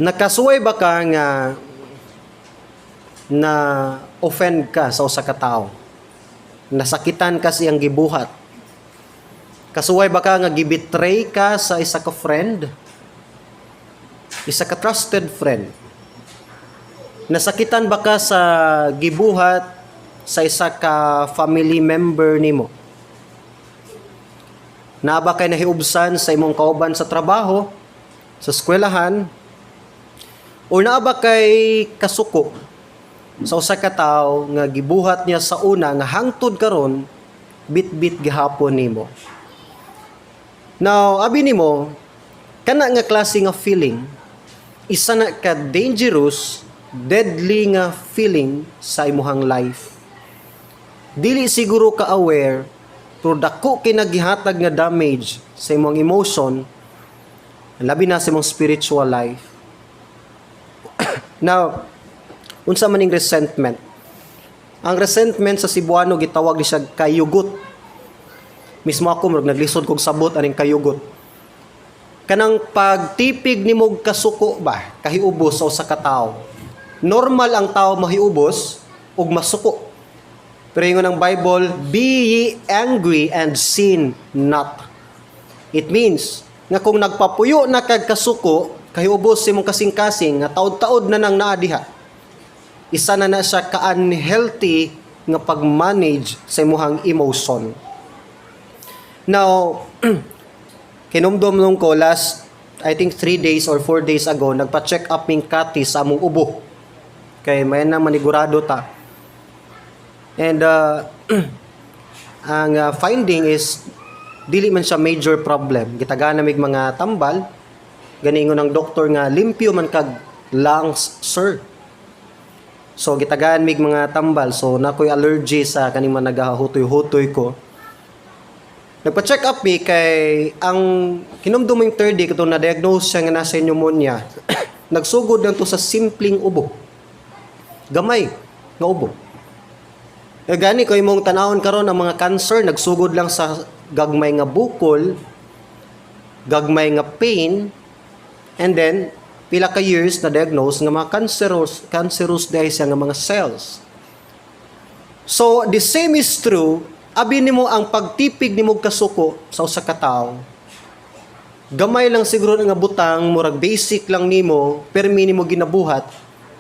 Nakasuway ba ka nga na offend ka sa usa ka tawo? Nasakitan ka sa iyang gibuhat? Kasuway ba ka nga gibetray ka sa isa ka friend? Isa ka trusted friend? Nasakitan ba ka sa gibuhat sa isa ka family member nimo? Naa ba kay nahiubsan sa imong kauban sa trabaho, sa eskwelahan, o naa ba kay kasuko sa usa ka tawo nga gibuhat niya sa una nga hangtod karon bit-bit gihapon nimo? Now, abi nimo, kana nga klase nga feeling, isa na ka dangerous, deadly nga feeling sa imuhang life. Dili siguro ka aware, pero dako kay nagihatag nga damage sa imong emotion, labi na sa imong spiritual life. Now, unsa man ning resentment? Ang resentment, sa Cebuano gitawag ni siya kayugot. Mismo ako, murag naglisod kog sabot aning kayugot. Kanang pagtipig nimo og kasuko ba, kahiubos sa usa ka tawo. Normal ang tao mahiubos ug masuko. Pero ingon ang Bible, "Be ye angry and sin not." It means nga kung nagpapuyo na kag kasuko, kahiubos sa imong kasing-kasing nga taod-taod na nang naa diha. Isa na na siya ka-unhealthy nga pag-manage sa imuhang emotion. Now, kinumdum nung ko last, I think 3 days or 4 days ago, nagpa-check up ming Kati sa among ubo. Kay may na manigurado ta. And ang finding is dili man siya major problem. Gitagaan na mig mga tambal. Gani ingon ang doktor nga limpyo man kag lungs, sir. So gitagaan mig mga tambal. So nakoy allergy sa kaning mga nagahutoy-hutoy ko. Nagpa-check up mi kay ang kinumdum yung third day katong na-diagnose siya nga nasa pneumonia. Nagsugod lang to sa simpleng ubo. Gamay nga ubo. E gani ko imong tanawon karon, ang mga cancer nagsugod lang sa gagmay nga bukol, gagmay nga pain, and then pila ka years na diagnose nga mga cancerous cancerous diay siya nga mga cells. So the same is true, abi nimo ang pagtipig nimo kasuko sa usa ka tawo. Gamay lang siguro nga butang, murag basic lang nimo, permi nimo ginabuhat.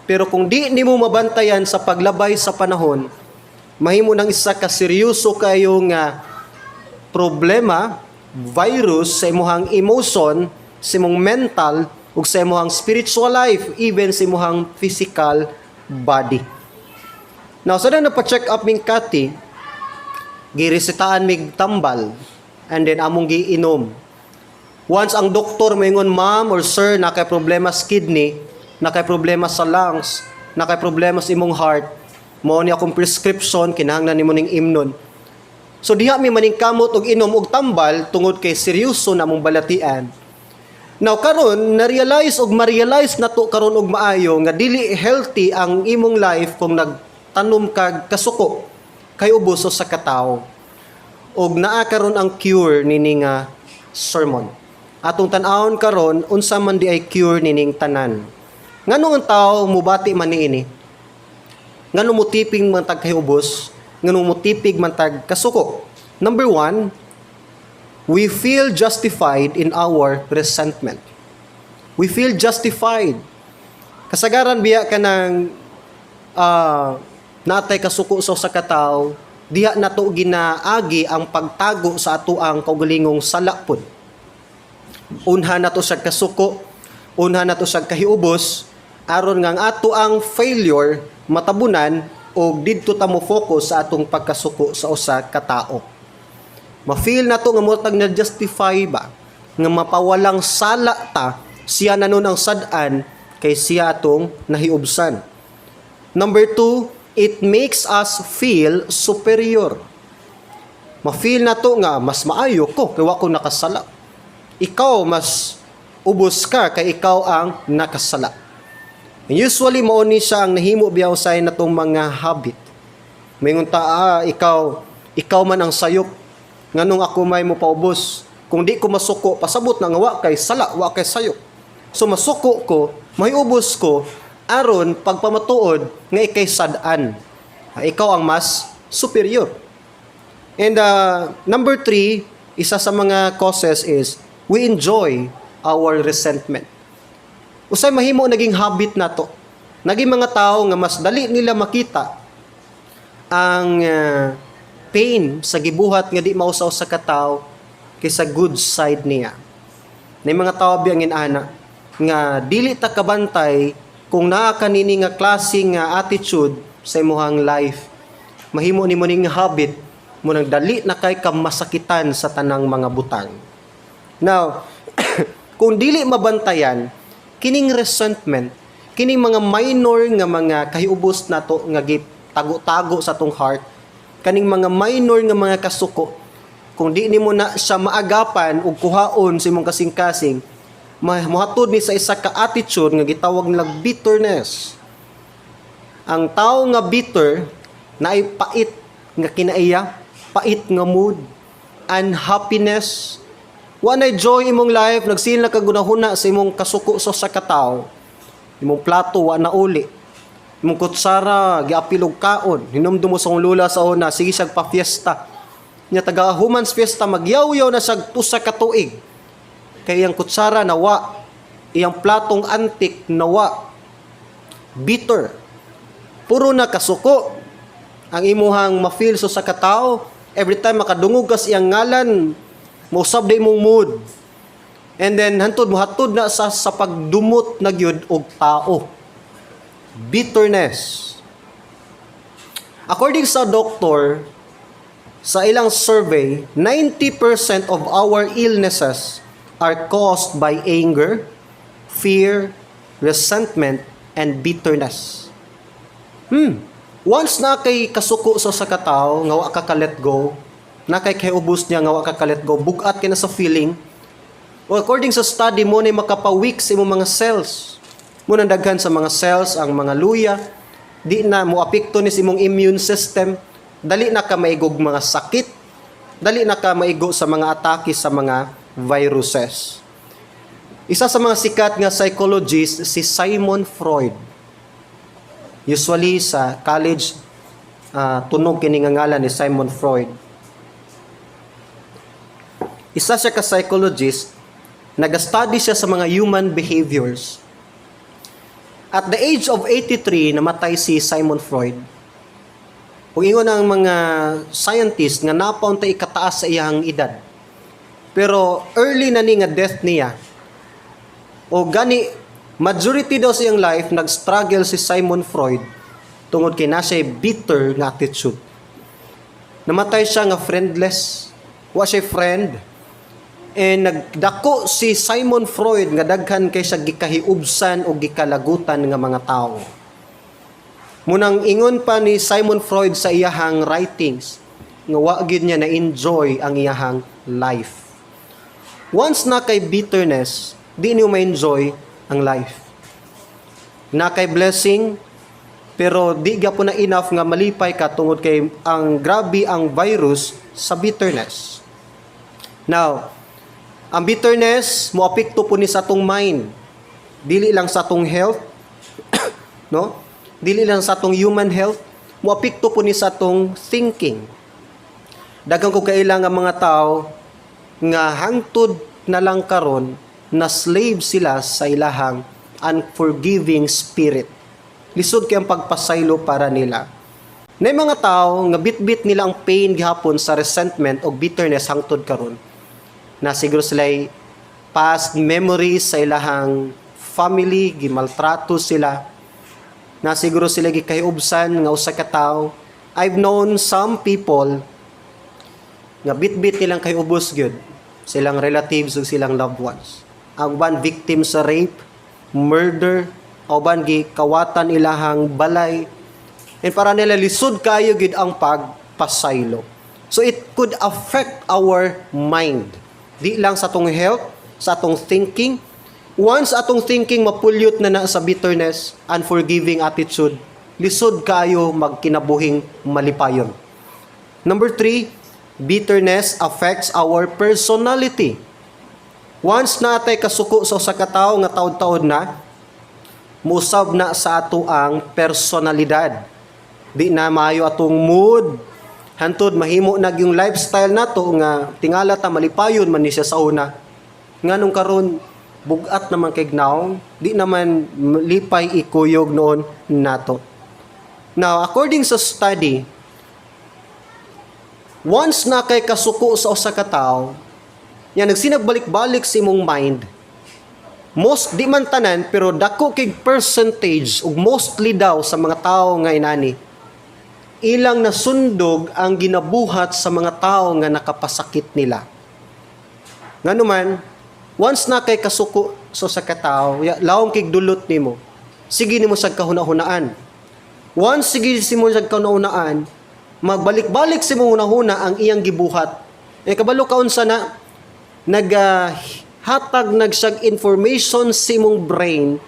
Pero kung di nimo mabantayan sa paglabay sa panahon, mahimo nang isa ka seryoso kayo nga problema, virus sa imuhang emotion, sa imong mental, ug sa imuhang spiritual life, even sa imuhang physical body. Now, sa na pa-check up ming Kati, giresetahan mig tambal, and then among giinom. Once ang doktor moingon, "Ma'am or sir, nakay problema sa kidney, nakay problema sa lungs, nakay problema sa imong heart, mao ni akong prescription, kinahanglan nimo ning imnon." So diha mi maningkamot og inom og tambal tungod kay seryoso na among balatian. Now karon na-realize og ma-realize nato karon og maayo nga dili healthy ang imong life kung nagtanom kag kasuko kay ubos sa katawo. Og naa karon ang cure nini nga sermon. Atong tan-awon karon unsa man di ay cure nining tanan. Ngano ang tao mubati man niini? Ngano mutipig man tag kahiubos? Ngano mutipig man tag kasuko? Number one, we feel justified in our resentment. We feel justified. Kasagaran biya ka ng natay kasuko sa usa ka tawo, diha nato ginaagi ang pagtago sa ato ang kaugalingong sala pud. Unha nato sa kasuko, unha nato sa kahiubos, aron nga ang ato ang failure matabunan og didto ta mo focus sa atong pagkasuko sa usa ka tawo. Ma-feel nato nga murag na justify ba nga mapawalang sala ta, siya na nun ang sad-an kay siya atong nahiubsan. Number two, it makes us feel superior. Ma-feel nato nga mas maayo ko kay wa ko nakasala. Ikaw, mas ubos ka kay ikaw ang nakasala. And usually mao ni siya ang nahimo biya usay natong mga habit. Maingon ta, "Ah, ikaw man ang sayop. Nganong ako may mo paubos? Kung di ko masuko, pasabot na nga wa kay sala, wa kay sayop. So masuko ko, Mahiubos ko aron pagpamatuod nga ikay sad-an. Ah, ikaw ang mas superior. And number three, isa sa mga causes is we enjoy our resentment. Usay mahimo naging habit nato. Naging mga tao nga mas dali nila makita ang pain sa gibuhat nga di mausaw sa katawo kaysa good side niya. Nay mga tao biyang inana nga dili ta kabantay kung naa kanini nga klase nga attitude sa imuhang life. Mahimo nimo ning habit mo nang dali na kay ka masakitan sa tanang mga butang. Now, kung dili mabantayan, kining resentment, kining mga minor nga mga kahiubos nato nga tago-tago sa atong heart, kaning mga minor nga mga kasuko, kung di nimo na siya maagapan ug kuhaon sa imong kasing-kasing, mohatod ni sa isa ka attitude nga gitawag nilang bitterness. Ang tao nga bitter naay pait nga kinaiya, pait nga mood, unhappiness, wa nay joy imong life, nagsil na ka gunahuna sa imong kasuko sa katawo. Imong plato wa na uli. Imong kutsara giapil og kaon. Hinumdum mo sa akong lula sa una, sige siyag pa fiesta. Nya taga humans fiesta, magyaw-yaw na siya tusa ka tuig. Kay iyang kutsara nawa, iyang platong antik nawa. Bitter. Puro na kasuko ang imuhang ma-feel so sa katao. Every time makadungog ka sa iyang ngalan, mausab na imong mood. And then hantod mohatod na sa pagdumot na gyud og tao. Bitterness. According sa doktor, sa ilang survey, 90% of our illnesses are caused by anger, fear, resentment, and bitterness. Once na kay kasuko sa katawo nga wa ka ka-let go, na kay ubos niya nga wa ka ka-let go, bugat ka na sa feeling. Well, according sa study mo na makapaweak sa imong mga cells. Mo nang daghan sa mga cells ang mga luya, di na mo apekto ni sa imong immune system, dali na ka maigog mga sakit, dali na ka maigo sa mga atake sa mga viruses. Isa sa mga sikat nga psychologist, si Simon Freud. Usually sa college, tunog kini nga ngalan ni Simon Freud. Isa siya ka psychologist, nag-study siya sa mga human behaviors. At the age of 83, namatay si Simon Freud. Ug ingon ang mga scientist nga napaunta ikataas sa iyang edad. Pero early na ni nga death niya. O gani majority daw sa iyang life nag-struggle si Simon Freud tungod kay na siya bitter nga attitude. Namatay siya nga friendless. Wa siya friend. And nagdako si Simon Freud nga daghan kay siya gikahiubsan o gikalagutan nga mga tao. Munang ingon pa ni Simon Freud sa iyahang writings nga wa gyud niya na-enjoy ang iyahang life. Once na kay bitterness, di niyo ma-enjoy ang life. Na kay blessing, pero di gyapon na enough nga malipay ka tungod kay ang grabe ang virus sa bitterness. Now, ang bitterness moapekto po ni sa atong mind. Dili lang sa atong health, no? Dili lang sa atong human health, moapekto po ni sa atong thinking. Daghan ko kaila nga mga tao nga hangtod na lang karon na slave sila sa ilahang unforgiving spirit. Lisod kay ang pagpasaylo para nila. Nay mga tao nga bit-bit nila ang pain gihapon sa resentment o bitterness hangtod karon. Na siguro sila past memories sa ilahang family, gimaltrato sila. Na siguro sila gikahiubsan nga usa ka tawo. I've known some people nga bit-bit nilang kahiubos gyud silang relatives ug silang loved ones. Ang uban victim sa rape, murder, uban gikawatan ilahang balay. And para nila lisod kayo gid ang pagpasaylo. So it could affect our mind. Di lang sa atong health, sa atong thinking. Once atong thinking mapulyot na na sa bitterness, unforgiving attitude, lisod kayo magkinabuhing malipayon. Number three, bitterness affects our personality. Once natay kasuko sa usa ka tawo nga taod-taod na, Musab na sa ato ang personalidad. Di na maayo atong mood. Hantod mahimo na yung lifestyle nato nga tingala ta malipayon man ni siya sa una. Nganong karon bugat naman kay nawong, di naman lipay ikuyog noon nato. Now, according sa study, once na kay kasuko sa usa ka tawo, yan nagsinabalik-balik sa imong mind, most di man tanan pero dako kay percentage ug mostly daw sa mga tao nga inani ilang nasundog ang ginabuhat sa mga tao nga nakapasakit nila. Ngano man, once na kay kasuko sa usa ka tawo, lawom kay dulot nimo. Sige nimo sa kahuna-hunaan. Once sige nimo sa kahuna-hunaan, magbalik-balik sa imong hunahuna ang iyang gibuhat. Eh kabalo ka unsa na naghatag nagsag information sa imong brain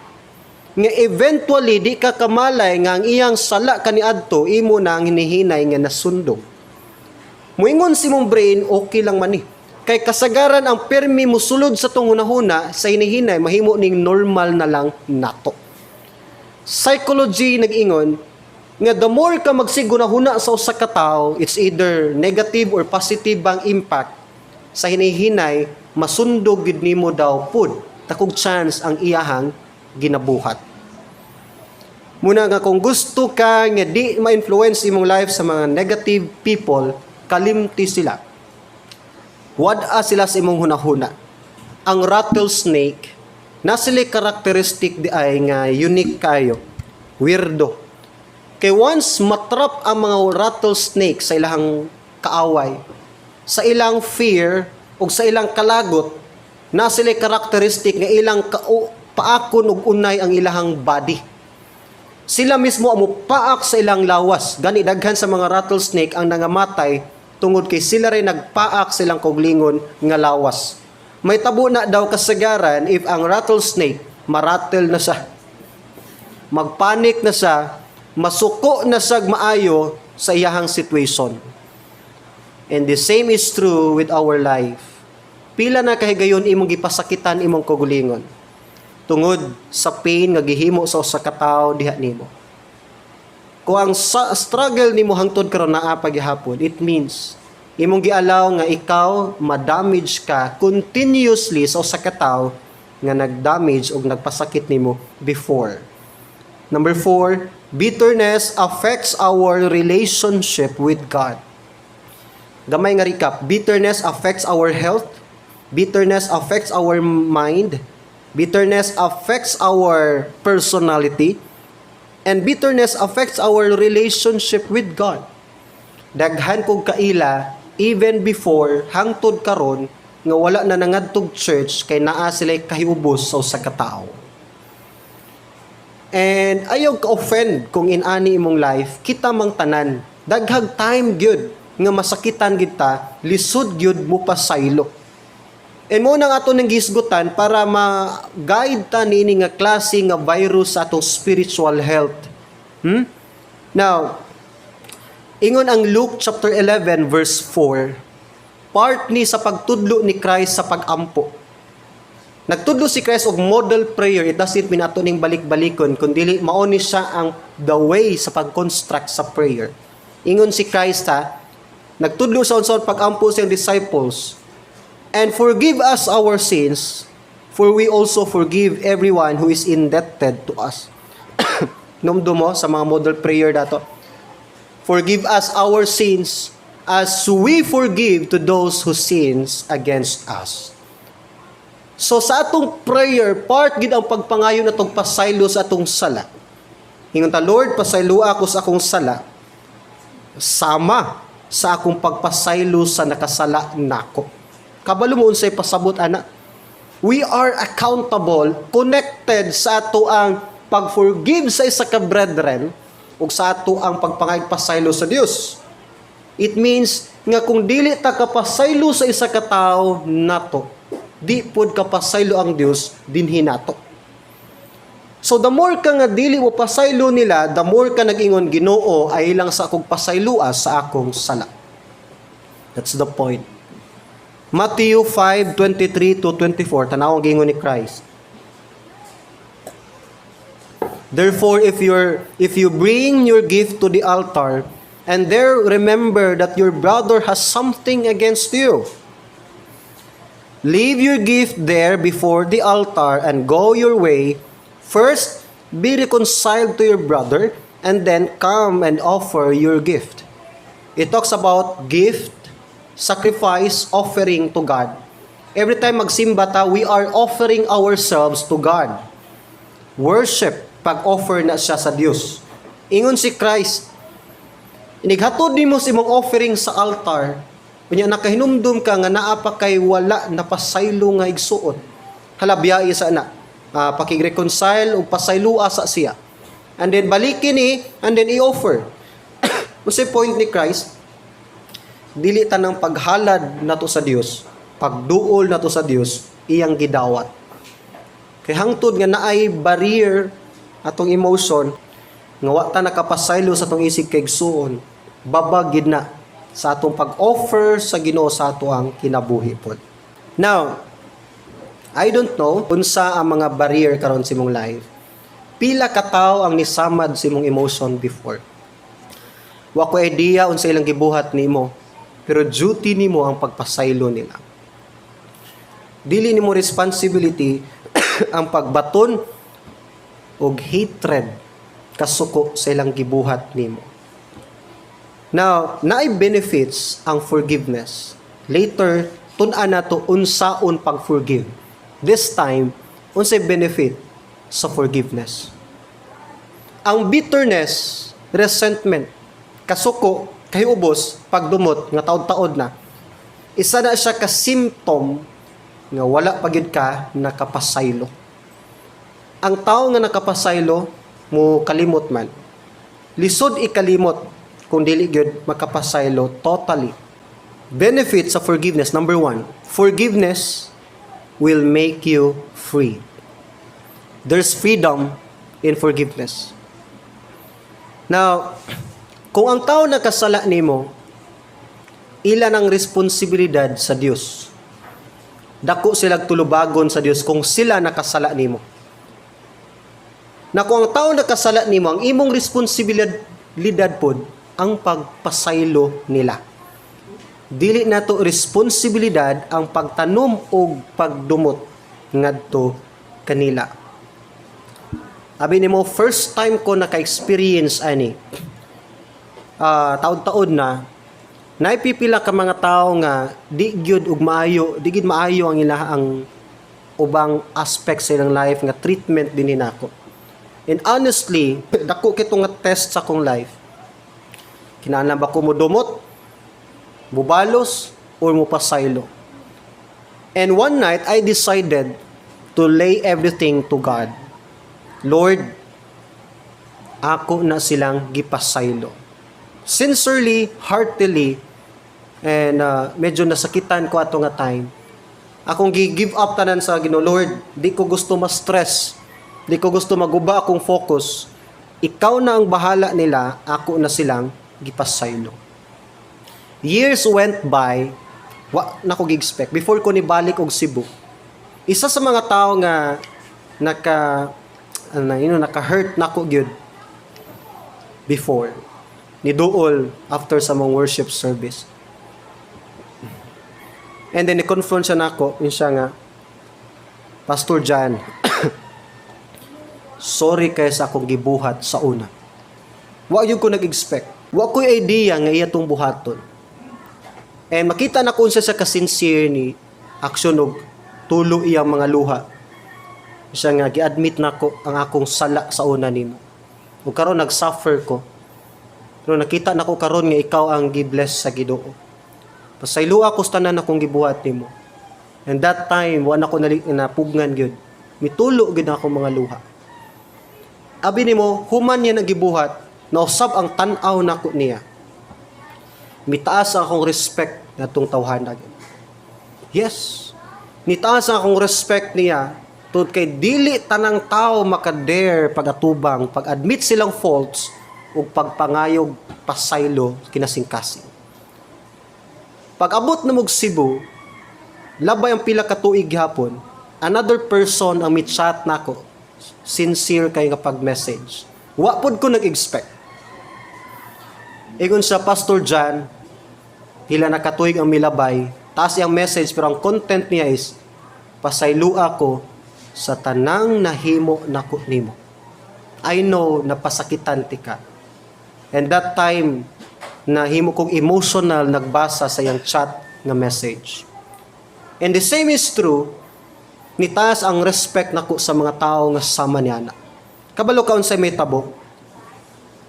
nga eventually di ka kamalay nga ang iyang sala kaniadto imo na ang hinihinay nga nasundog. Muingon si imong brain, okay lang man ni. Kay kasagaran ang permi musulod sa tong hunahuna sa hinihinay mahimo ning normal na lang nato. Psychology nag-ingon nga the more ka magsigunahuna sa usa ka tawo, it's either negative or positive ang impact sa hinihinay, masundog gid nimo daw pud takog chance ang iyahang ginabuhat. Muna nga kung gusto ka nga di ma-influence imong life sa mga negative people, kalimti sila. Wad-a sila sa imong hunahuna. Ang rattlesnake, na sila characteristic di ay nga unique kayo. Weirdo. Kay once matrap ang mga rattlesnake sa ilang kaaway, sa ilang fear ug sa ilang kalagot, na sila characteristic nga ilang paakon ug unay ang ilahang body. Sila mismo ang mupaak sa ilang lawas. Gani daghan sa mga rattlesnake ang nangamatay tungod kay sila rin nagpaak sa ilang kauglingon nga lawas. May tabo na daw kasagaran if ang rattlesnake marattle na siya. Magpanik na siya, masuko na siya maayo sa iyahang situation. And the same is true with our life. Pila na kahigayon imong gipasakitan imong kaugalingon tungod sa pain nga gihimo sa usa ka tawo diha nimo. Kung ang struggle nimo hangtod karon naa pa gihapon, it means imong gialaw nga ikaw ma-damage ka continuously sa usa ka tawo nga nag-damage o nagpasakit nimo before. Number four, bitterness affects our relationship with God. Gamay nga recap, bitterness affects our health, bitterness affects our mind, bitterness affects our personality, and bitterness affects our relationship with God. Daghan kog kaila even before hangtod karon nga wala na nangadtog church kay naa sila kahiubos sa usa ka tawo. And ayaw ka offend kung inani imong life, kita mang tanan. Daghag time gyud nga masakitan kita, lisod gyud mo pasaylo. And mo nang ato nang gisgutan para ma-guide ta niini nga klase nga virus sa atong spiritual health. Now, ingon ang Luke chapter 11 verse 4, part ni sa pagtudlo ni Christ sa pagampo. Nagtudlo si Christ og model prayer, it doesn't mean ato ning balik-balikon, kundi mao ni siya ang the way sa pag-construct sa prayer. Ingon si Christ ha, nagtudlo sa unsaon pagampo sa iyang disciples, "And forgive us our sins, for we also forgive everyone who is indebted to us." Numdo mo sa mga model prayer dato. "Forgive us our sins as we forgive to those who sins against us." So sa atong prayer, part gid ang pagpangayo natong pasaylo sa atong sala. Ingon ta, "Lord, pasaylo ako sa akong sala. Sama sa akong pagpasaylo sa nakasala nako." Kabalo mo unsay pasabot ana? We are accountable, connected sa ato ang pag-forgive sa isa ka brethren ug sa ato ang pagpangayog pasaylo sa Dios. It means nga kung dili ta kapasaylo sa isa ka tawo nato, di pod kapasaylo ang Dios dinhi nato. So the more ka nga dili mo pasaylo nila, the more ka nag-ingon, "Ginoo, ay lang sa akong pasayloa sa akong sala." That's the point. Matthew 5:23 to 24, tanaw ang gingon ni Christ. Therefore, if you bring your gift to the altar and there remember that your brother has something against you, leave your gift there before the altar and go your way. First, be reconciled to your brother and then come and offer your gift. It talks about gift, sacrifice, offering to God. Every time magsimba ta, we are offering ourselves to God. Worship, pag-offer na siya sa Dios. Ingon si Christ, inighatod nimo sa imong offering sa altar, unya nakahinumdum ka nga naa pa kay wala napasaylo nga igsuon. Hala, biyai sa na. Pakig-reconcile ug pasaylua sa siya. And then balikin ni and then i-offer. Unsay point ni Christ? Dili tanang paghalad nato sa Dios, pagduol nato sa Dios, iyang gidawat. Kay hangtod nga naay barrier atong emotion nga wa ta nakapasaylo sa atong isig kaigsuon, babag gid na sa atong pag-offer sa Ginoo sa ato ang kinabuhi pod. Now, I don't know unsa ang mga barrier karon sa imong life. Pila ka tawo ang nisamad sa imong emotion before. Wa ko idea unsa ilang gibuhat nimo, pero duty nimo ang pagpasaylo nila. Dili nimo responsibility ang pagbaton og hatred kasuko sa ilang gibuhat nimo. Now, naay benefits ang forgiveness. Later, tun-an nato unsaon pag-forgive. This time, unsay benefit sa forgiveness? Ang bitterness, resentment, kasuko, kahiubos, pagdumot, nga taod-taod na, isa na siya ka symptom nga wala pa gyud ka nakapasaylo. Ang tao nga nakapasaylo, mo kalimot man. Lisod ikalimot kung dili gyud makapasaylo totally. Benefits of forgiveness. Number one, forgiveness will make you free. There's freedom in forgiveness. Now, kung ang tao nakasala nimo, ila ng responsibilidad sa Dios. Dako sila tulubagon sa Dios kung sila nakasala nimo. Na kung ang tao nakasala nimo, ang imong responsibilidad pod ang pagpasaylo nila. Dili nato responsibilidad ang pagtanom og pagdumot ngadto kanila. Abi nimo, first time ko naka-experience ani. Taod-taod na naipipila ka mga tao nga di gyud og maayo, di gyud maayo ang ila ang ubang aspect sa ilang life nga treatment din nako. And honestly, dako kito nga test sa akong life. Kinahanglan ba ko modumot, mubalos, or mupasaylo? And one night, I decided to lay everything to God. Lord, ako na silang gipasaylo. Sincerely, heartily, and medyo nasakitan ko ato nga time. Akong gi-give up tanan sa Ginoo. Lord, di ko gusto ma-stress. Di ko gusto maguba akong focus. Ikaw na ang bahala nila, ako na silang gipasaylo. Years went by, wa na ko gi-expect. Before ko nibalik og Cebu, isa sa mga tao nga naka ano na, naka-hurt nako gyud before, ni duol after sa among worship service. And then ni-confront siya nako, yun siya nga, "Pastor John, sorry kay sa akong gibuhat sa una." Wa gyud ko nag-expect. Wa ko'y idea nga iya tong buhaton. And makita na ko unsa sa ka-sincere ni action og tulo iyang mga luha. Siya nga, "Gi-admit nako ang akong sala sa una nimo. Ug karon nag-suffer ko. Pero nakita nako karon nga ikaw ang gi-bless sa Ginoo. Pasayloa ko sa tanan akong gibuhat nimo." And that time, wa na ko napugngan gyud. Mitulo gyud ako mga luha. Abi nimo, human niya nagibuhat, nausab ang tan-aw nako niya. Mitaas ang akong respect natong tawhana gyud. Yes. Nitaas ang akong respect niya tungod kay dili tanang tao makadare pagatubang, pag-admit silang faults ug pagpangayog pasaylo kinasingkasing. Pag-abot na mog Cebu, labay ang pila ka tuig gihapon, another person ang mi-chat nako. Sincere kay nga pag-message. Wa pod ko nag-expect. Ingon sa Pastor John, pila na katuig ang milabay, taas iyang message, pero ang content niya is, "Pasaylua ko sa tanang nahimo nako nimo. I know na pasakitan ti ka." And that time, nahimo kong emotional nagbasa sa iyang chat nga message. And the same is true, nitaas ang respect nako sa mga tao nga sama niya na. Kabalo ka unsay may tabo?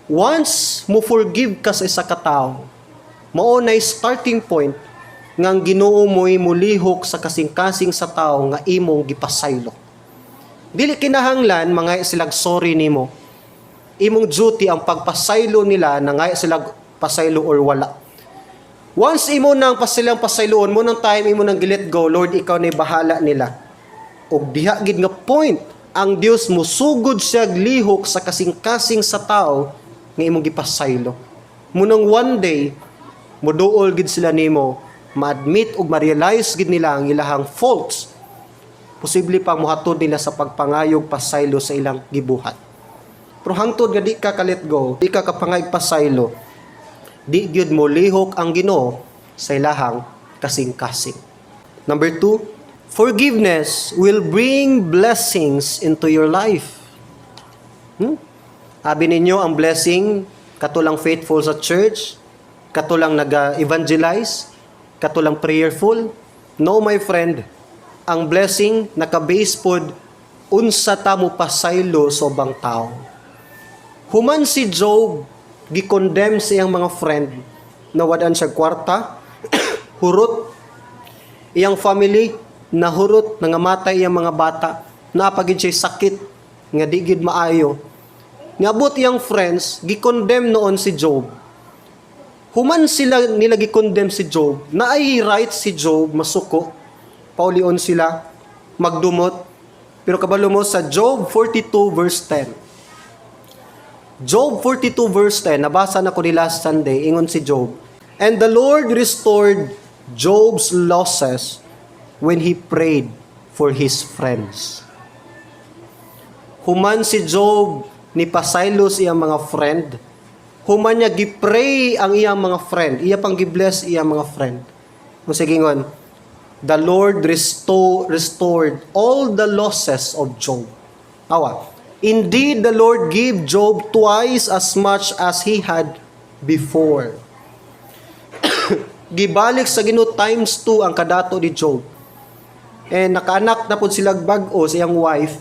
Once mo forgive ka sa isa ka tawo, mao na starting point nga ang Ginoo mo'y mulihok sa kasing-kasing sa tao nga imong gipasaylo. Dili kinahanglan mga silag sorry nimo. Imong duty ang pagpasaylo nila na nga sila pasaylo or wala. Once imo nang pasilang pasayloon mo nang time imo nang gi-let go, "Lord, ikaw na bahala nila." Og diha gid nga point ang Dios musugod siya lihok sa kasing-kasing sa tao nga imong gipasaylo. Munang one day muduol gid sila nimo, ma-admit ug ma-realize gid nila ang ilahang faults. Posible pang mohatod nila sa pagpangayog pasaylo sa ilang gibuhat. Pero hangtod nga di ka ka-let go, di ka kapangayog pasaylo, di gyud mo lihok ang Ginoo sa ilahang kasing-kasing. Number two, forgiveness will bring blessings into your life. Abi ninyo ang blessing, katulang faithful sa church, katulang naga-evangelize, katulang prayerful. No, my friend, ang blessing naka-base pod unsa ta mo pasaylo sa ubang tao. Human si Job gi-condemn sa iyang mga friend, nawadan siya kwarta, hurot iyang family, nahurot, nangamatay iyang mga bata, napagid siya sakit nga di gid maayo. Niabot iyang friends, gi-condemn noon si Job. Human sila nila gi-condemn si Job, naay right si Job masuko, paulion sila, magdumot. Pero kabalo mo sa Job 42 verse 10. Job 42 verse 10, nabasa na ko ni last Sunday, ingon si Job, "And the Lord restored Job's losses when he prayed for his friends." Human si Job ni pasaylo sa iyang mga friend, human niya gi-pray ang iyang mga friend, iya pang gi-bless iyang mga friend. Kung sige ingon, the Lord restored all the losses of Job. Awa. "Indeed, the Lord gave Job twice as much as he had before." Gibalik sa Ginoo times 2 ang kadato ni Job. And nakaanak na pud sila bag-o sa iyang wife.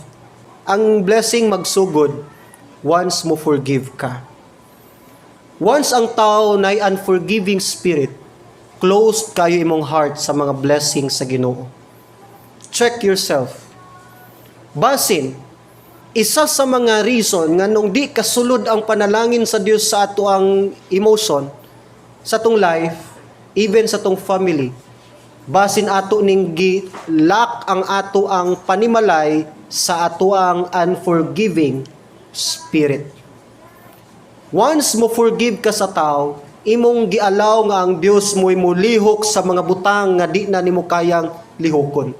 Ang blessing magsugod once mo forgive ka. Once ang tao na unforgiving spirit, closed kayo imong heart sa mga blessings sa Ginoo. Check yourself. Basin, isa sa mga reason nga nung di kasulod ang panalangin sa Dios sa ato ang emotion, sa atong life, even sa atong family, basin ato ning gi-lock ang ato ang panimalay sa ato ang unforgiving spirit. Once mo forgive ka sa tao, imong gialaw nga ang Dios mo'y mulihok sa mga butang nga di na nimo kayang lihokon.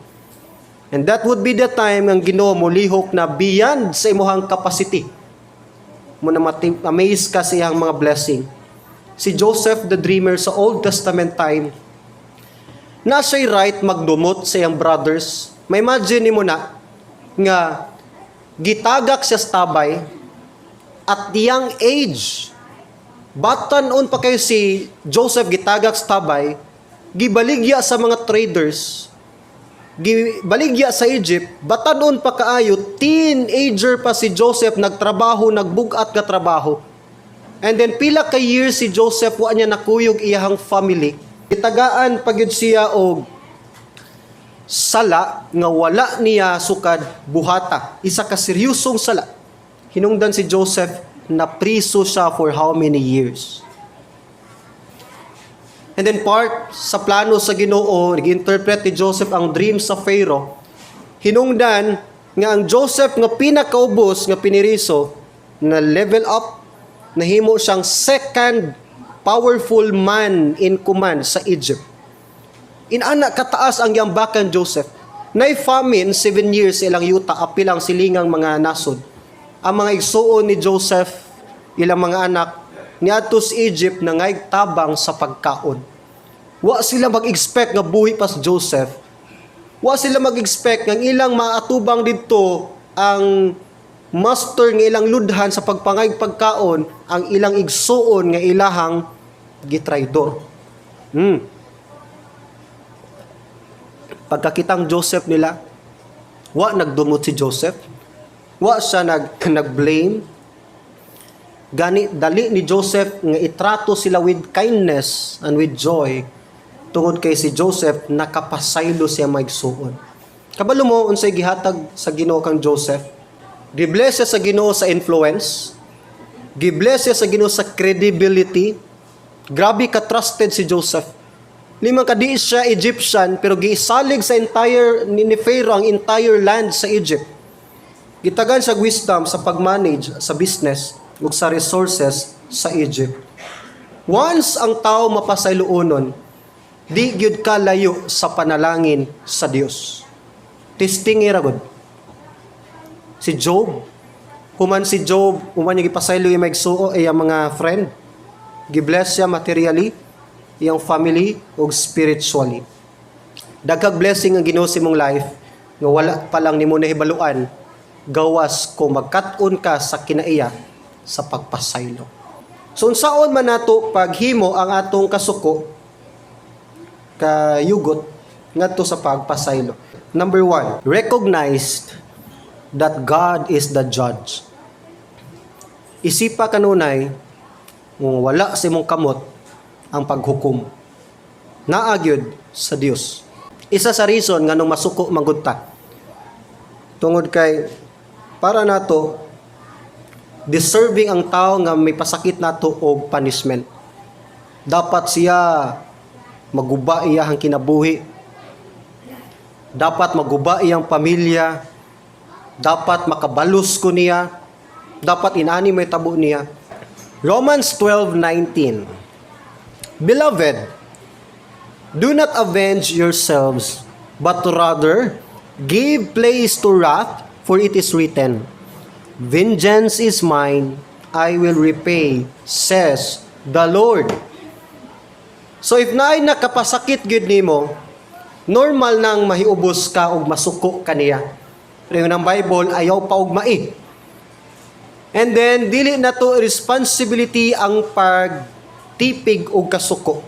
And that would be the time ang Ginoo molihok na beyond sa imuhang capacity. Mo na amaze ka sa iyang mga blessing. Si Joseph the dreamer sa Old Testament time, na siya'y right magdumot sa iyang brothers. May imagine nimo na nga gitagak siya sa tabay at young age. Batan-on pa kayo si Joseph gitagak sa tabay, gibaligya sa mga traders, gibaligya sa Egypt, batan-on pa kaayo, teenager pa si Joseph, nagtrabaho, nagbugat ka trabaho. And then pila ka years si Joseph wa niya nakuyog iyahang family. Gitagaan pa gyud siya og sala nga wala niya sukad buhata. Isa ka seryosong sala. Hinungdan si Joseph na priso siya for how many years. And then part sa plano sa Ginoo, nag-interpret ni Joseph ang dream sa Pharaoh. Hinungdan nga ang Joseph nga pinakaubos nga piniriso na level up, nahimo siyang second powerful man in command sa Egypt. Inana kataas ang giambakan Joseph. Nay famine 7 years sa ilang yuta, apil ang silingang mga nasod. Ang mga igsuon ni Joseph, ilang mga anak, niadto sa Egypt na ngay tabang sa pagkaon. Wa sila mag-expect nga buhi pa si Joseph. Wa sila mag-expect nga ang ilang maatubang didto, ang master nga ilang ludhan sa pagpangay pagkaon, ang ilang igsuon nga ilahang gitraidor. Pagkakitang Joseph nila, wa nagdumot si Joseph. Wa siya nag-blame. Gani dali ni Joseph nga itrato sila with kindness and with joy tungod kay si Joseph nakapasaylo siya maigsuon. Kabalo mo unsay gihatag sa Ginoo kang Joseph? Gibless siya sa Ginoo sa influence. Gibless siya sa Ginoo sa credibility. Grabe ka trusted si Joseph. Limang ka di siya Egyptian, pero gisalig sa entire ni Pharaoh ang entire land sa Egypt. Gitagan siya wisdom sa pag-manage sa business ug sa resources sa Egypt. Once ang tao mapasayloon, di gyud ka layo sa panalangin sa Dios. Testing ra gud. Si Job, human si Job, human niya gipasaylo yung maigsuo ay ang mga friend. Gibless siya materially, iyang family ug spiritually. Daghang blessing ang Ginoo sa imong life nga wala pa lang nimo nahibaluan, gawas kung magkat-on ka sa kinaiya sa pagpasaylo. So unsaon man nato paghimo ang atong kasuko, kayugot ngadto sa pagpasaylo? Number one, recognize that God is the judge. Isipa kanunay kung wala sa imong kamot ang paghukom. Naa gyud sa Dios. Isa sa reason nganong masuko manggod ta, tungod kay para nato deserving ang tao nga may pasakit nato og punishment. Dapat siya maguba iyang kinabuhi. Dapat maguba iyang pamilya. Dapat makabalos ko niya. Dapat inani may tabo niya. Romans 12:19. "Beloved, do not avenge yourselves, but rather give place to wrath, for it is written, 'Vengeance is mine, I will repay, says the Lord.'" So if naay nakapasakit gyud nimo, normal nang mahiubos ka og masuko kaniya. Pero yung ng Bible, ayaw pa og mai. And then dili na to responsibility ang pagtipig og kasuko.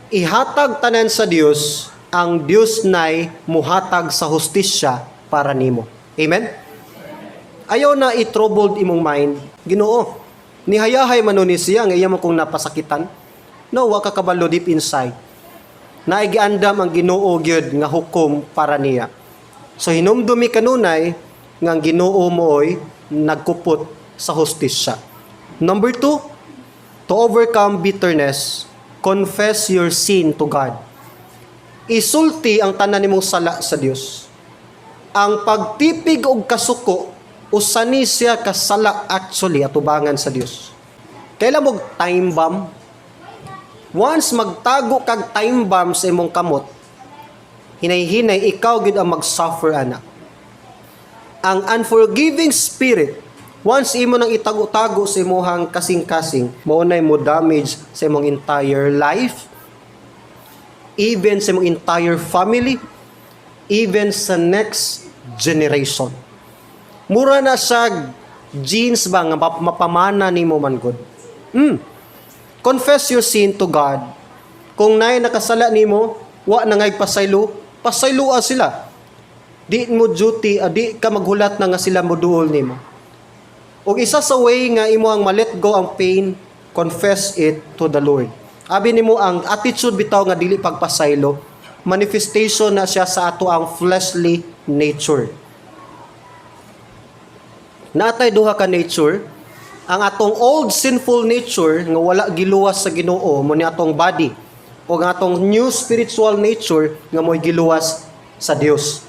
Ihatag tanan sa Dios, ang Dios nay muhatag sa hustisya para nimo. Amen? Ayaw na i-troubled imong mind. Ginoo, nihayahay man ni siya nga iya mo kong napasakitan. No, wa ka kabalo deep inside. Naigiandam ang Ginoo gyud nga hukom para niya. So hinumdumi kanunay nga ang Ginoo mooy nagkupot sa hustisya. Number two, to overcome bitterness, confess your sin to God. Isulti ang tanan nimong sala sa Dios. Ang pagtipig og kasuko, usa ni siya kasala actually atubangan sa Dios. Kailan mo time bomb? Once magtago kag time bomb sa imong kamot, hinay-hinay ikaw gyud ang mag-suffer ana. Ang unforgiving spirit, once imo nang itago-tago sa imong kasing-kasing, mao nay mo damage sa imong entire life, even sa imong entire family, even sa next generation. Mura na siya genes ba nga mapamana nimo man gud. Confess your sin to God. Kung naay nakasala nimo, wa na ngay pasaylo, pasayloa sila. Di mo duty, di ka maghulat na nga sila moduol nimo. Og isa sa way nga imo ang ma-let go ang pain, confess it to the Lord. Abi nimo ang attitude bitaw nga dili pagpasaylo, manifestation na siya sa ato ang fleshly nature. Natay duha ka nature: ang atong old sinful nature nga wala giluwas sa Ginoo, mo ni atong body, o ang atong new spiritual nature nga mo'y giluwas sa Dios.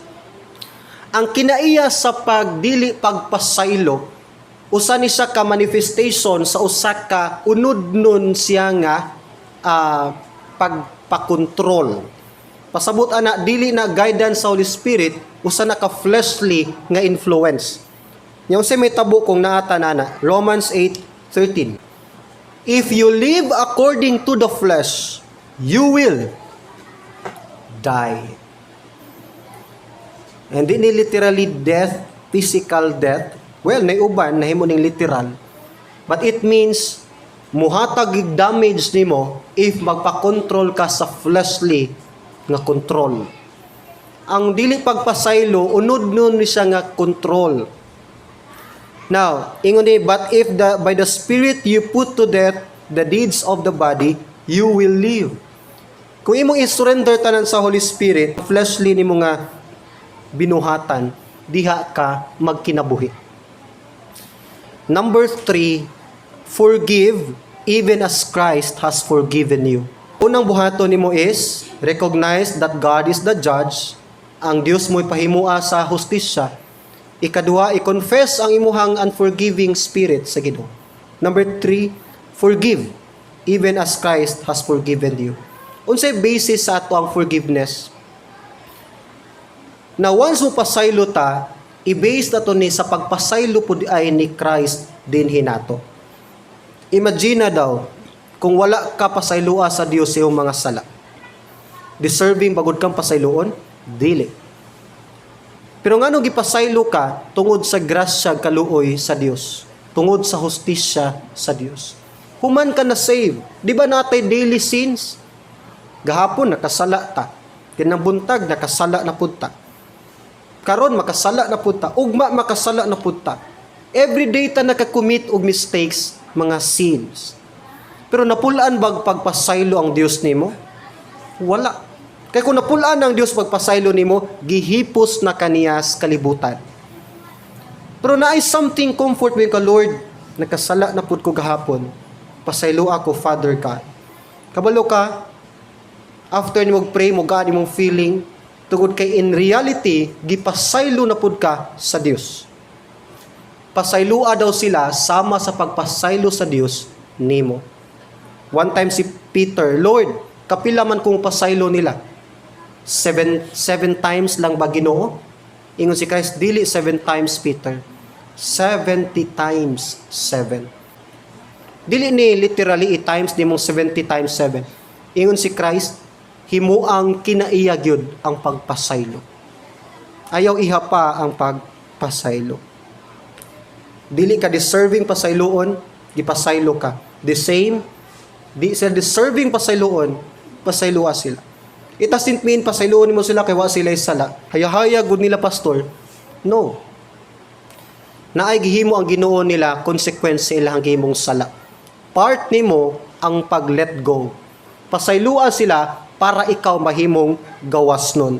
Ang kinaiya sa pagdili pagpasaylo, usa ni siya ka manifestation sa usa ka unudnon siya nga pagpakontrol. Pasabot ana, dili na guidance sa Holy Spirit, usa na ka fleshly nga influence. Nya unsay mahitabo kung naa ta nana? Romans 8:13. If you live according to the flesh, you will die. And di ni literally death, physical death. Well, nay uban nahimo ning literal. But it means muhatag og damage nimo if magpa-control ka sa fleshly nga control. Ang dili pagpasaylo, unod nun ni siya nga control. Now, ingon ni, "But if the by the Spirit you put to death the deeds of the body, you will live." Kung imong i-surrender tanan sa Holy Spirit, fleshly nimo nga binuhatan, diha ka magkinabuhi. Number 3, forgive even as Christ has forgiven you. Unang buhaton nimo is recognize that God is the judge. Ang Dios mo'y pahimua sa hustisya. Ikaduha, i-confess ang imuhang unforgiving spirit sa Ginoo. Number 3, forgive even as Christ has forgiven you. Unsay basis sa ato ang forgiveness? Na once mo pasaylo ta, i-base na to ni sa pagpasaylo pud ay ni Christ dinhi nato. Imagine na daw kung wala ka pasayloa sa Dios sa iyong mga sala. Deserving ba gud kang pasayloon? Dili. Pero ngano gipasaylo ka? Tungod sa grasya, kaluoy sa Dios? Tungod sa hustisya sa Dios. Human ka na save. Di ba natay daily sins? Gahapon nakasala ta. Kinabuntag nakasala na pud ta. Karon makasala na pud ta. Ugma makasala na pud ta. Every day ta nakakommit og mistakes, mga sins. Pero napulaan bag pagpasaylo ang Dios nimo? Wala. Kay kung napulaan ang Dios pagpasaylo nimo, gihipos na kaniya sa kalibutan. Pero naay something comfort mo ka, "Lord, nakasala na pud ko gahapon. Pasaylo ako, Father God." Kabalo ka, after nimo pray mo gaan imong feeling, tungod kay in reality, gipasaylo na pud ka sa Dios. Pasayloa daw sila sama sa pagpasaylo sa Dios nimo. One time si Peter, "Lord, kapila man kung pasaylo nila? Seven times lang ba, Ginoo?" Ingon si Christ, "Dili seven times, Peter. 70 times 7." Dili ni literally i-times nimong 70 times 7. Ingon si Christ, himuang kinaiya gyud ang pagpasaylo. Ayaw ihapa ang pagpasaylo. Dili ka deserving pasayloon, gipasaylo ka. The same, di sila deserving pasayloon, pasayloa sila. It doesn't mean pasayloon mo sila kay wa sila sala. Hayahaya gud nila, pastor. No. Naay gihimo ang Ginoo nila, consequence sa ilang gihimong sala. Part nimo ang pag-let go. Pasayloa sila para ikaw mahimong gawas nun.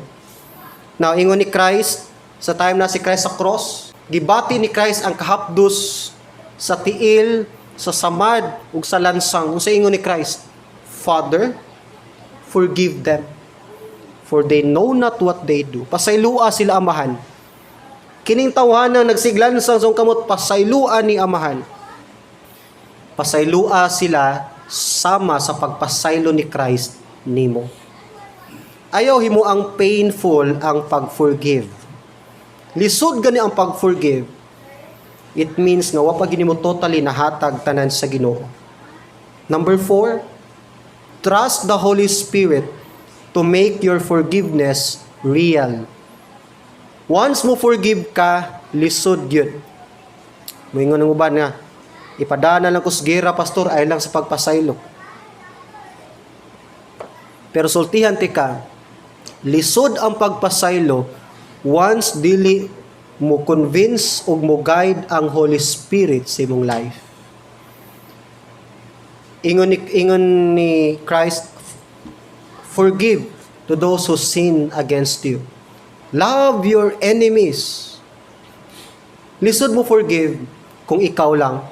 Now, ingon ni Christ, sa time na si Christ sa cross, gibati ni Christ ang kahapdos sa tiil, sa samad, ug sa lansang. Unsa ingon ni Christ? "Father, forgive them, for they know not what they do." Pasayloa sila, Amahan. Kining tawhana nagsiglansang sa kamot, pasayloa ni Amahan. Pasayloa sila sama sa pagpasaylo ni Christ nimo. Ayaw himo ang painful ang pag-forgive. Lisod gani ang pag-forgive. It means nga wa pa gini mo totally nahatag tanan sa Ginoo. Number 4, trust the Holy Spirit to make your forgiveness real. Once mo forgive ka, lisod yun. Moingon ang uban nga, "Ipadana lang ko sa gera, pastor, ay lang sa pagpasaylo." Pero sultihan tika, lisod ang pagpasaylo once dili mo convince ug mo guide ang Holy Spirit sa imong life. Ingon ni Christ, "Forgive to those who sin against you. Love your enemies." Lisod mo forgive kung ikaw lang.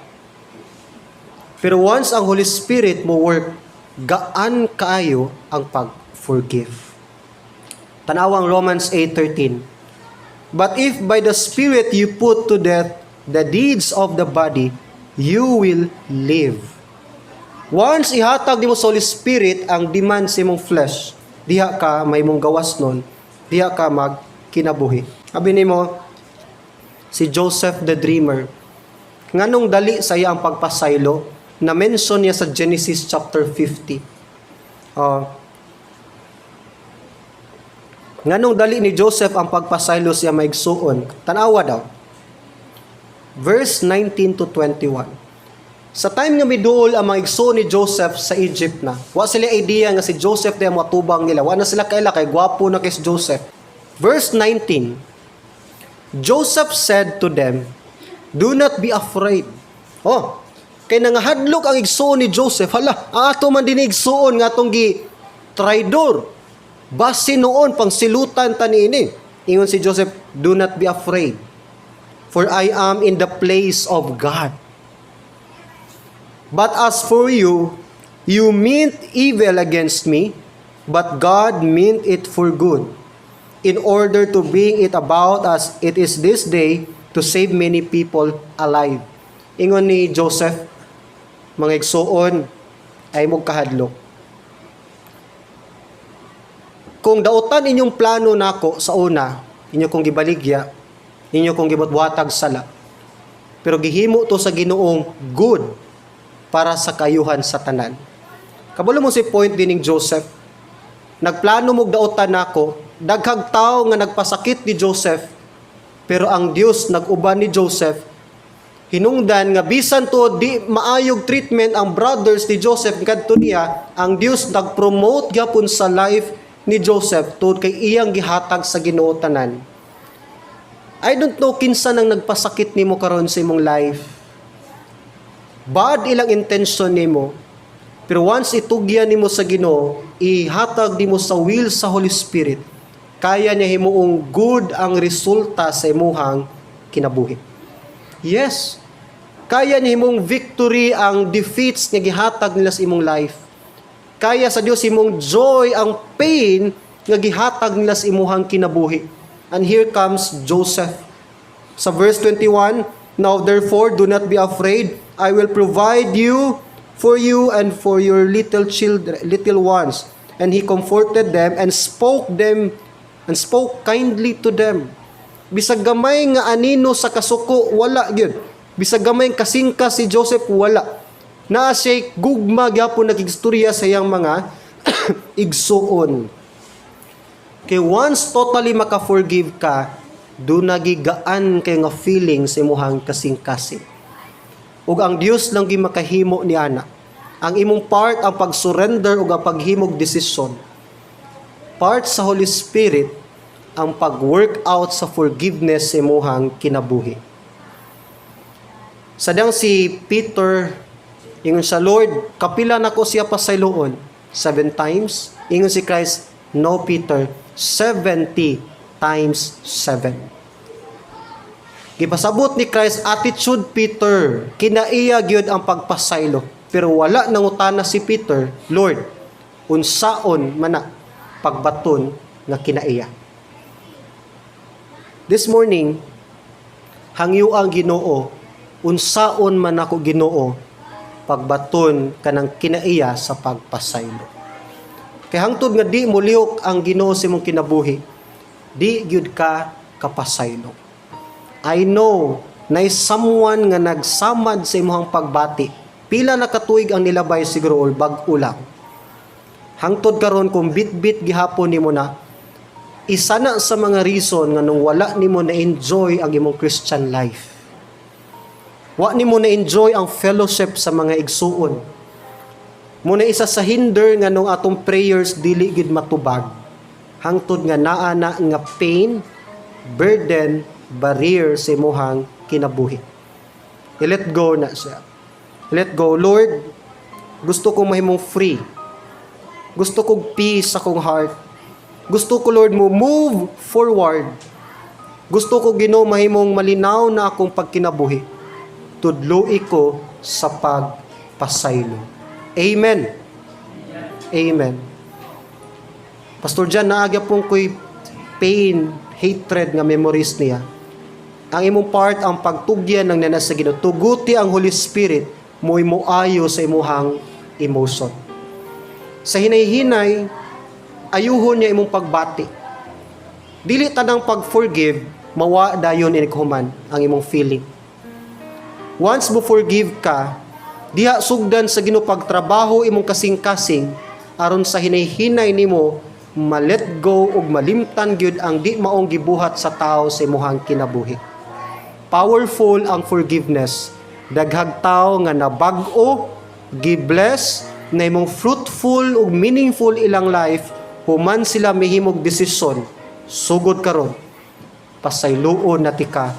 Pero once ang Holy Spirit mo work, gaan kaayo ang pag-forgive. Tanawang Romans 8:13. "But if by the Spirit you put to death the deeds of the body, you will live." Once ihatag nimo sa Holy Spirit ang demand sa imong flesh, Diha ka mahimong gawas nun, diha ka magkinabuhi. Abi nimo si Joseph the Dreamer. Nganong dali sa iya ang pagpasaylo, na mention niya sa Genesis chapter 50. Nganong dali ni Joseph ang pagpasaylo siya maigsuon? Tanawa daw. Verse 19 to 21. Sa time nga miduol ang mga igsuon ni Joseph sa Egypt na, wa sila idea nga si Joseph diay matubang nila. Wa na sila kaila kay gwapo na kay si Joseph. Verse 19. Joseph said to them, "Do not be afraid." Oh, kay nangahadlok ang igsuon ni Joseph. Hala, ang ato man din igsuon nga atong gi traidor. Basi noon pang silutan ta niini. Ingon si Joseph, "Do not be afraid, for I am in the place of God. But as for you, you meant evil against me, but God meant it for good, in order to bring it about as it is this day, to save many people alive." Ingon ni Joseph, "Mga igsuon, ayaw mog kahadlok. Kung dautan inyong plano nako sa una, inyo kong gibaligya, inyo kong gibutbuhatag sala. Pero gihimo to sa Ginoong good para sa kaayuhan sa tanan." Kabalo mo si point dining Joseph. Nagplano mog dautan nako, daghang tao nga nagpasakit ni Joseph, pero ang Dios nag-uban ni Joseph, hinungdan nga bisan to di maayog treatment ang brothers ni Joseph kadto niya, ang Dios nag-promote gyapon sa life ni Joseph tungod kay iyang gihatag sa Ginoo tanan. I don't know kinsa nang nagpasakit nimo karon sa imong life. Bad ilang intention nimo. Pero once itugyan nimo sa Ginoo, ihatag nimo sa will sa Holy Spirit, kaya niya himuong good ang resulta sa imuhang kinabuhi. Yes. Kaya niya himong victory ang defeats nga gihatag nila sa imong life. Kaya sa Dios himong joy ang pain nga gihatag nila sa imuhang kinabuhi. And here comes Joseph. Sa verse 21, "Now therefore do not be afraid. I will provide you for you and for your little children, little ones." And he comforted them and spoke kindly to them. Bisag gamay nga anino sa kasuko, wala gyud. Bisag gamay kasingka si Joseph, wala. Naa siya gugma gyapon nakigstorya sa iyang mga igsuon. Kay once totally maka-forgive ka, duna gaan kay nga feeling sa imuhang kasing-kasing. Ug ang Dios lang gyud makahimo ni ana. Ang imong part ang pag-surrender ug ang paghimog desisyon. Part sa Holy Spirit ang pag-work out sa forgiveness sa imuhang kinabuhi. Sadang si Peter, ingon sa Lord, "Kapila nako siya pasayloon? Seven times?" Ingon si Christ, "No, Peter, 70 times 7." Gipasabot ni Christ attitude Peter, kinaiya gyud ang pagpasaylo. Pero wala nangutana si Peter, "Lord, unsaon man na pagbaton nga kinaiya?" This morning, hangyo ang Ginoo, unsaon man ako, Ginoo, pagbaton kanang kinaiya sa pagpasaylo. Kay hangtod nga di molihok ang Ginoo sa imong kinabuhi, di gyud ka kapasaylo. I know na someone nga nagsamad sa imong pagbati. Pila na katuig ang nilabay siguro or bag-o lang. Hangtod karon kung bit-bit gihapon nimo na, isa na sa mga reason nga nung wala nimo na enjoy ang imong Christian life. Wa nimo na enjoy ang fellowship sa mga igsuon. Muna isa sa hinder nga nung atong prayers dili gid matubag. Hangtod nga naa na nga pain, burden, barrier sa imuhang kinabuhi. I-let go na siya. Let go. "Lord, gusto ko mahimong free. Gusto kong peace sa akong heart. Gusto ko, Lord, mo move forward. Gusto ko, Ginoo, mahimong malinaw na akong pagkinabuhi. Tudloi ko sa pagpasaylo." Amen. Amen. "Pastor John, naa gyapon ko'y pain, hatred nga memories niya." Ang imong part ang pagtugyan ng nana sa Ginoo. Tuguti ang Holy Spirit mo'y moayo sa imuhang emotion. Sa hinay-hinay, Ayuhon niya imong pagbati. Dili tanang pag-forgive, mawa dayon inig human ang imong feeling. Once mo forgive ka, diha sugdan sa Ginoo pagtrabaho imong kasing-kasing aron sa hinay-hinay nimo ma-let go ug malimtan gyud ang di maong gibuhat sa tao sa imong kinabuhi. Powerful ang forgiveness. Daghag tao nga nabag-o, gi-bless na imong fruitful ug meaningful ilang life human sila mihimog desisyon. Sugod karon, pasayloon na tika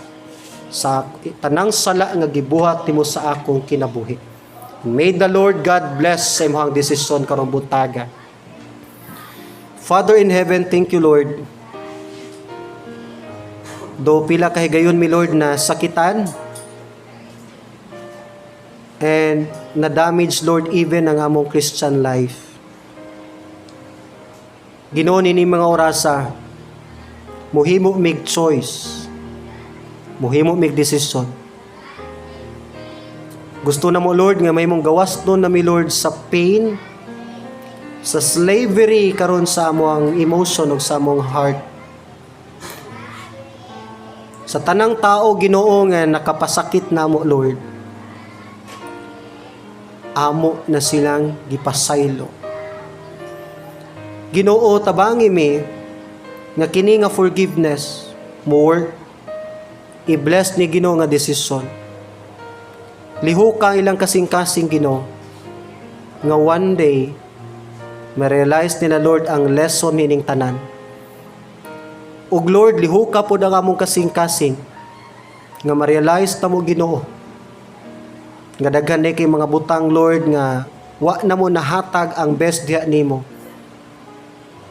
sa tanang sala nga gibuhat nimo sa akong kinabuhi. May the Lord God bless sa imong desisyon karong buntaga. Father in heaven, thank you, Lord. Do pila kahigayon mi, Lord, na sakitan and na damage, Lord, even ang among Christian life. Ginoo, ni mga orasa, muhimo mig choice. Muhimo mig desisyon. Gusto na mo, Lord, nga may mong gawas nun na mi, Lord, sa pain, sa slavery karon sa among emotion ug sa among heart. Sa tanang tao, Ginoo, nga nakapasakit namo, Lord, amo na silang gipasaylo. Ginoo, tabangi mi nga kini nga forgiveness mo work. I-bless ni Ginoo nga desisyon. Lihok ang ilang kasing-kasing, Ginoo, nga one day ma-realize nila, Lord, ang lesson nining tanan. Ug Lord, lihuka pod ang among kasing-kasing nga ma-realize ta mo, Ginoo, nga daghan ni kay mga butang, Lord, nga wa na mo nahatag ang best diha nimo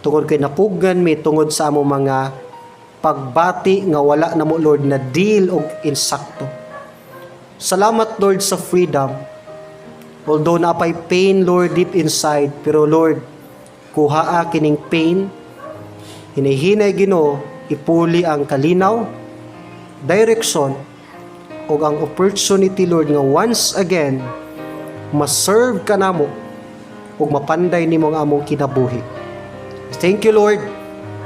tungod kay napugan mi tungod sa among mga pagbati nga wala na mo, Lord, na deal og insakto. Salamat, Lord, sa freedom. Although napay pain, Lord, deep inside, pero Lord, kuhaa kining pain, hinihinay, Ginoo, ipuli ang kalinaw, direction, ug ang opportunity, Lord, nga once again ma-serve ka namo ug mapanday nimo ang among kinabuhi. Thank you, Lord.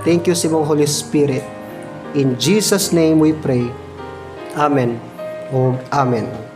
Thank you sa imong Holy Spirit. In Jesus' name we pray. Amen. Ug amen.